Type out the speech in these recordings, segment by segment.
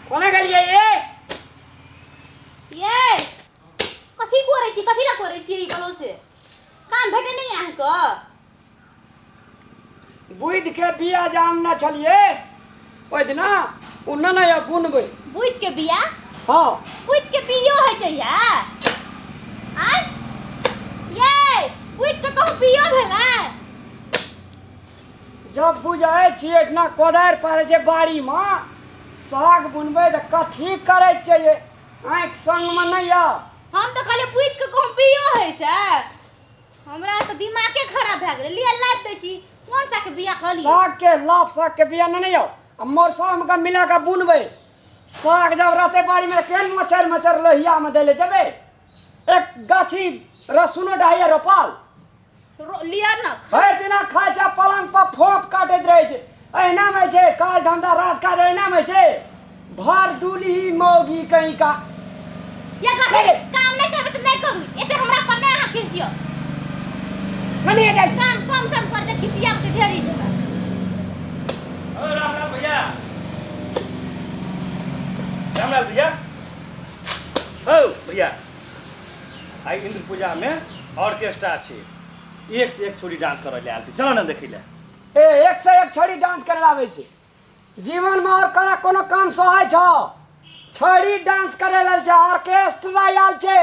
कोना गेलियै ये? ये कथी करै छी, कथी ला करै छी? ई कहलहुँ से काम भेटै नहि अहाँके? बुधि के बिया जे आनने छलियै ओहि दिना, ओ नेने आयब बुनबै। बुधि के बिया? हँ। बुधि के बियो होइ छै या? आँय ये, बुधि के कहूँ बियो भेलै? जब बुझै छियै एहिठिना कोदारि पारै छै बाड़ीमे साग बुनबै तऽ कथी करै छियै? आँखि संगमे नहि यऽ। हम तऽ कहलियै बुधि के कहूँ बियो होइ छै। हमरा तऽ दिमागे खराब भए गेलै। लिअ लाबि दै छी। कोन सागके बिया कहलियै? साग के लाभ साग के बिया नहि यौ, आ मौसम के मिला के बुनबै। साग जब रहतै बाड़ीमे केहन मचर मचर लोहियामे दै लए जेबै। एक गाछी रसुनो डाहिया रोपल लिअ न। भरि दिना खाइ छै, पलंग पर फोप काटैत रहै छै। अहिना मे छै काज धंधा राज काज, अहिना मे छै भर दुलही मौगी कहीं का। या कथी काम नहि करबै तऽ नहि करू, एते हमरा पर नहि अहाँ खिसियौ। कनी जाइ काम कम सम कर जे खिसियाब के ढेरी जेबै। ओ राम राम भैया, राम राम भैया। हौ भैया, आइ इंद्र पूजा में ऑर्केस्ट्रा छै, एक से एक छोरी डांस करऽ ले आयल छै, चल ना देखै ले। ए एक से एक छड़ी डांस करे आबै छै। जीवन में और कोना कोनो काम सोहाय छौ? छड़ी डांस करे लेल छै, ऑर्केस्ट्रा आयल छै।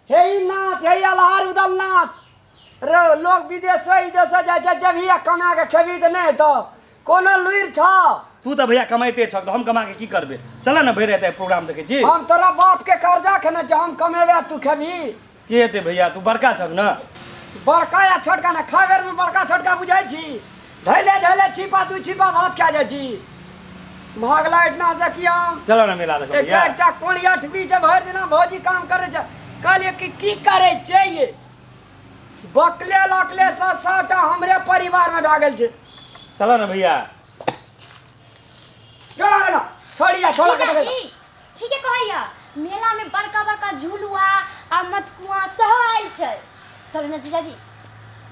हे ई नाच, हे ई अलहार उदल नाच रे, लोग विदेश से विदेश जाइ छै। जब ही कमा के खेबी तऽ नहि हेतौ, कोनो लुरि छौ? तू तऽ भैया कमाइते छह, तऽ हम कमा के की करबै? चल ना भरि राति प्रोग्राम देखै छी। हम तोरा बाप के कर्जा खेने छियौ, हम कमेबे तू खेबही? के हेतै भैया, तू बड़का छह ना? बड़का या छोटका ने खाय बेर में बड़का छोटका बुझै छी। धैले धैले छिपा दू छिपा भात खा जाइ छी। भागला एहिठिना से कि हम चल ना मेला देखबै एकटा भैया। एकटा कोन अठबी छै, भरि दिना भौजी काम करै छै। कहलियै कि की करै छियै ये? बकले लकले सब सबटा हमरे परिवार में भए गेल छै। चल ना भैया। चला गेलो छोड़िया छोड़ा के देखै। जीजाजी ठीके कहैया, मेला में बड़का बड़का झुलुआ आ मतकुआ सेहो आयल छै। चलू ने जीजाजी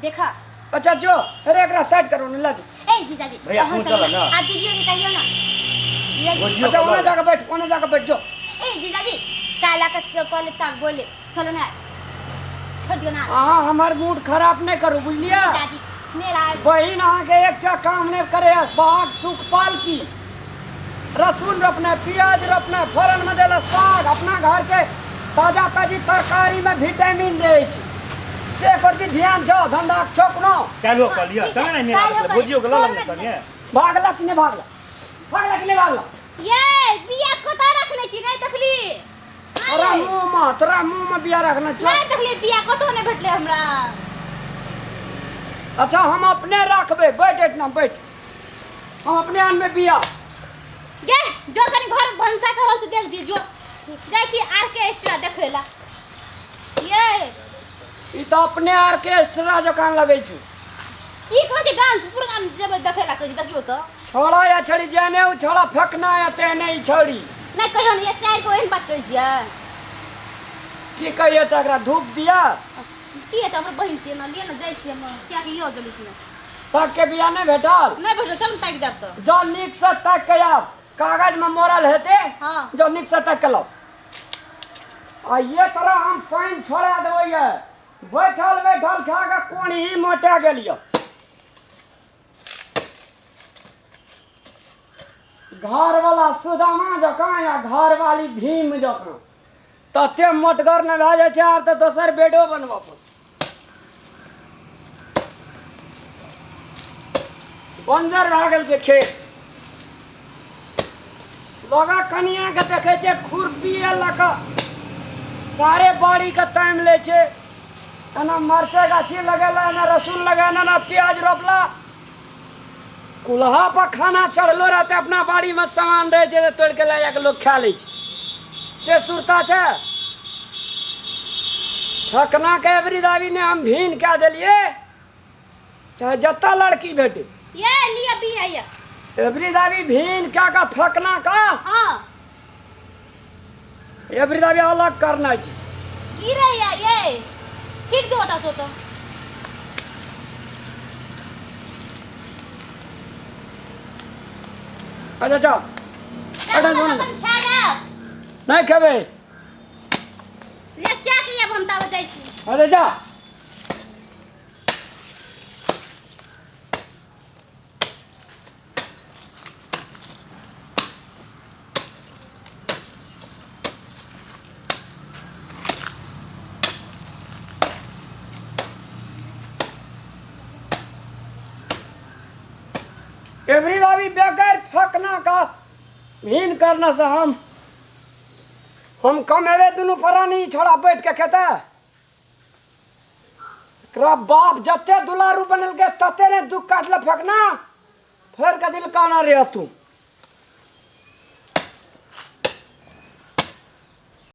देखा। अच्छा जो, अरे एकरा साइड करू ने लग। ए जीजाजी भैया, अहाँ तू चलू चल ने। ना। आ दीदियो के कहियो ना जीजाजी। भोजियो अच्छा के ओने लऽ ले। जाके बैठ, ओने जाके बैठ जो। ए जीजाजी, काला का कॉलेज साहब बोले चलो ना, छोड़ दियो ना। अहाँ हमर मूड खराब नहि करू, बुझलियै? जीजाजी मेला बहिन अहाँके एकटा काम नहि करे, बाग सुखपाल की लहसुन रोपना, प्याज रोपना, फोरन में देला साग, अपना घर के ताजा ताजी तरकारी में विटामिन रहै छै, से प्रति ध्यान छौ? धंधा छौ कोनो? काल्हिओ कऽ लिअ, चल ना मेला काल्हिओ देखै ले। कऽ भोजियो के लऽ लिअ। लेब ने संगे। भागला कि नहि भागला? भागला कि नहि भागला? ये बिया कतऽ रखने छी, नहि देखली? तोरा मुँह में, तोरा मुँह में बिया रखने छौ। नहि देखली, बिया कतौ नहि भेटलै हमरा। अच्छा हम अपने रखबै, बैठ एहिठिना बैठ, हम अपने आनबै बिया। गे जो कनी घर भनसा कर रहल छै देख दियो, जो जाइ छी आर्केस्ट्रा देखै ला। ये ई तऽ अपने ऑर्केस्ट्रा जकाँ लगै छौ। की कहै छै डांस प्रोग्राम जेबै देखै ला कहै छै, देखियौ तऽ। छोड़ा या छड़ी जेहने ओ छोड़ा फेकना या तेहने ई छड़ी। नहि कहियौ ने, ये साइर के ओहन बात कहै छियै। की कहियै तऽ एकरा धूप दिया। की हेतै, हमर बहिन छियै ने, लिअ ने जाइ छियै हम, कियाकि यौ जल्दी से। साग के बिया नहि भेटल? नहि भेटल, चल ने ताकि देब तऽ। जँ नीक से ताकि के आब, कागज में मोड़ल हेतै। हाँ। जँ नीक से ताकि के लाउ। आ ये तरह हम पानि छोड़ा देबै ये, बैठल बैठल खा के कोन ही मोटा गेल यऽ। घरवाला सुदामा जकाँ या घरवाली भीम जकाँ तते मोटगर नहि भए जाइ छै, आब तऽ दोसर बेडो बनबऽ पड़त। बंजर भए गेल छै खेत। लोगा कनिया के देखै छै खुरपीए लऽ कऽ सारे बाड़ी के टाइम लै छै। एना मरचाइ गाछी लगेला, एना रसून लगेला, एना प्याज रोपला, कुल्हा पर खाना चढ़लो रहतै, अपना बाड़ी में सामान रहै छै तऽ तोड़ि के लए जाके लोग खा लै छै, से सुरता छै। ठकना के एबरी दाबी ने हम भीन कए देलियै, चाहे जतऽ लड़की भेटे। ये लिअ बिया ये। एबरी दाबी भीन कए कऽ फकना का। हाँ। एबरी दाबी अलग करना छै। की रे या ये छीट दो ता सोतो। अच्छा जाओ। एहिठाम चलू जो ने ने। तखन खा लेब। नहि खेबै। रे क्या के आब हम ताबे जाइ छी। अरे जा। एवरी बाबी बगैर फकना का हीन करना से हम कमेबे दुनू प्राणी छोड़ा बैठ के खेते। एकरा बाप जते दुलारू बनेलकै तते ने दुख काटले फकना, फेर के दिल काना रे तू।